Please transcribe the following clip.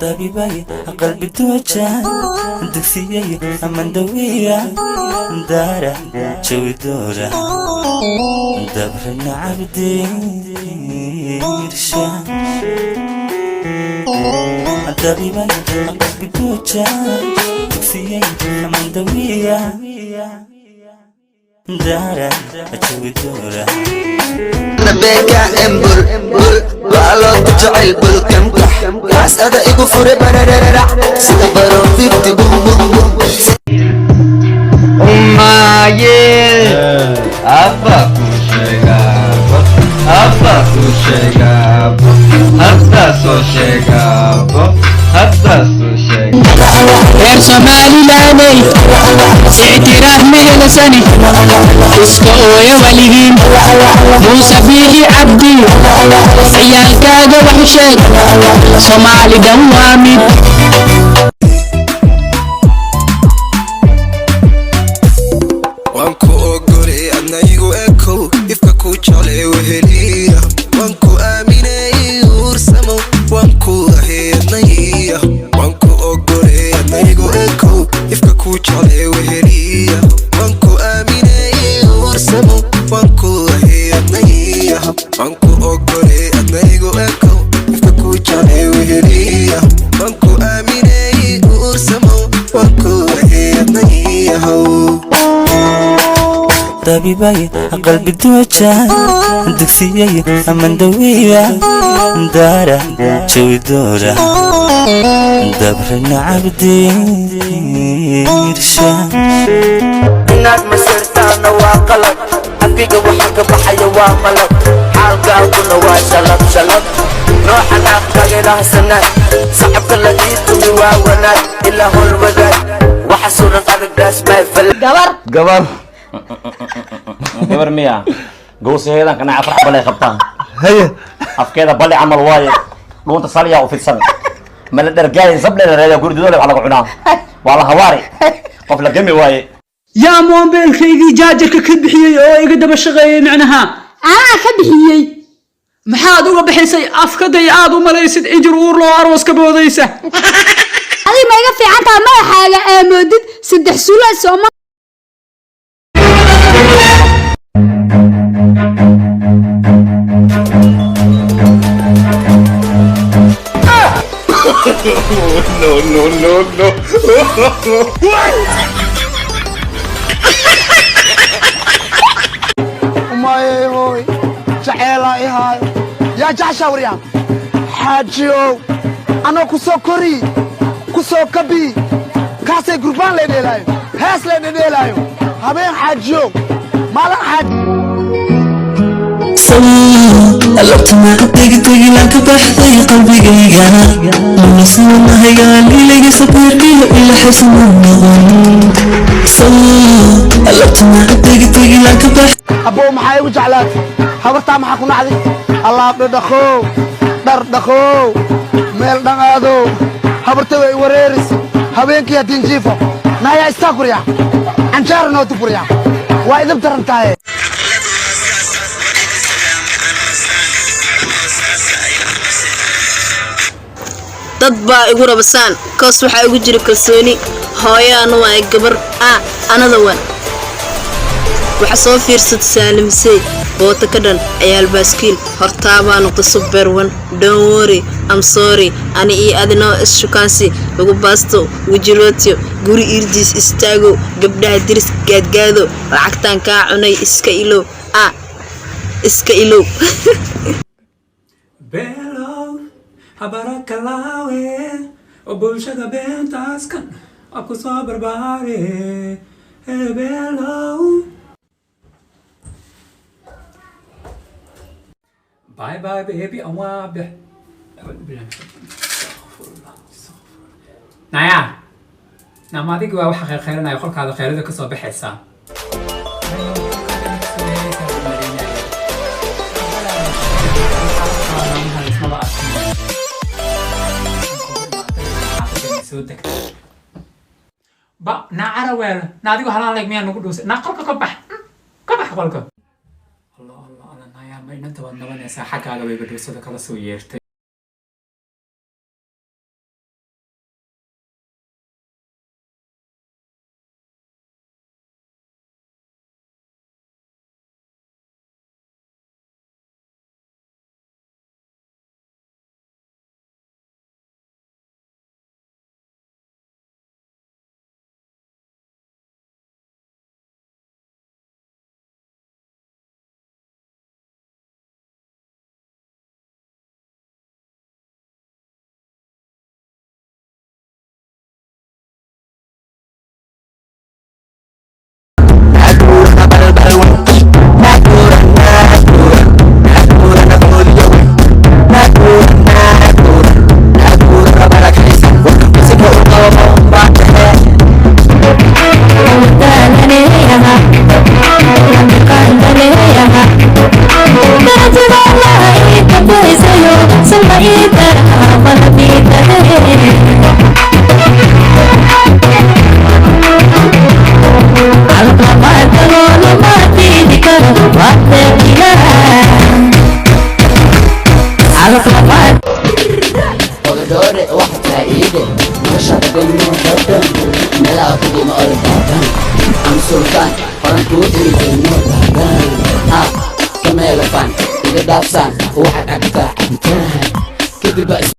Dabibay qalbi dooja, dugsiyay amandawiya, daara jawi doora, dabrana cabdiirsha. Dabibay qalbi dooja, dugsiyay amandawiya, daara jawi doora. BKM bul bul waa loo jecel bulkamkax casada igu fure barararac sida baro 50 bum bum bum. Maye abba ku sheegaabo, abba ku sheegaabo, hadda soo sheegaabo, hadda soo sheeg. Reer Somalilaney, ictiraaf ma helasani, iska ooya waligiin. Muuse Biixi Cabdi, ciyaalkaaga wax u sheeg, Soomaalidan waa mid. Waan ku ogolay, adna igu ekow, ifka ku jeclay weheliya. Waan ku aaminay, uursamo, waan ku ahay adnaya. Waan ku ogolay, adna igu ekow, ifka ku jeclay weheliya. Waan ku aaminay, uursamo, waan ku ahay adnaya. Waan ku ogolay, adna igu ekow, ifka ku jeclay weheliya. Waan ku aaminay, uursamo, waan ku ahay adnayahow. Dabibay qalbi dooja, dugsiyay amandawiya, daara jawi doora, dabrana cabdiirsha. Inaad masirtaana waa qalad, afkiga waxa ka baxaya waa malab, xaalkaaguna waa shalab shalab. Noocan aqagilahsanaad sacabka la ii tumi waa wanaag ilaa hol wadaag waxa suran adag daasmaay. Gabar. Gabar. Gabar miya? Gowsaheedan kana afar xabalay qabtaa. Haye. Afkeeda bali camal waaye, dhuunta saliyaa u fidsan, ma la dhargaayin sable la reeyaa, guridoole wax laga cunaa waa la hawaari, qof la gami waaye. Yaa moombeelkaygii jaajarka ka bixiyey oo iga daba shaqeeyey micnaha? Anaa ka bixiyey. Maxaad uga bixisay? Afkaday aad u malaysid injir uur loo aroos ka boodaysa. Adiga ma iga fiican taha? Madaxaaga aamoodid saddex sula sooma. No, no, no, no. Umayehoy, jaceelaa ihaayo, yaa jeceshaa waryaa xaajiyow, anoo ku soo kori, ku soo kabii, kaasay gurbaan laydheelaayo, hees laydhedheelaayo, habeen xaajiyow, maalin xaaji. Alabtana ka baxday qalbigayga munasanahaygaalilayga sabiirkiyo ila xisna noqon. Alabtana tegitegilaan ka bax. Abbow, maxaa igu jeclaatay? Habartaa maxaa ku nacday? Alaabdha dhaqow, dhar dhaqow, meel dhanaadow, habarta way wareeris habeenkii haddii jiifo naayaa istaa gurya canjeera noo duburiya, waa idib daran tahay. Dad baa igu rabasaan koos, waxaa igu jira kalsooni hooyaana waa gabar ah another one. Waxa soo fiirsata saalimsey boota ka dhan ciyaal baaskiil hortaabaa noqda super one. Don't worry, I'm sorry. Ani iyo adinoo is-shukaansi lagu baasto wejirootyo, guri irdiis istaago, gabdhaha diris gaadgaado, lacagtaan kaa cunay iska ilow, ah, iska ilow. Beelow habarakalaawe oo bulshada beentaaskan waa ku soo barbaare. Beelow, bye bye baby, awaabix. Naya naama, adigi waa waxa khayrkhayranaya, qolkaada khayrada kasoo baxaysaa. Soo degta ba naa caraweel, na adigu halaan leeg miyaa nagu dhuusay? Naa qolka ka bax, ka bax qolka. Allah Allah Allah, nayaa ma inanta waad nabanaysaa, xaggaaga bayba dhuusada kala soo yeertay. Iga dhaafsaan waxaad cabtaa cabitaan kadib.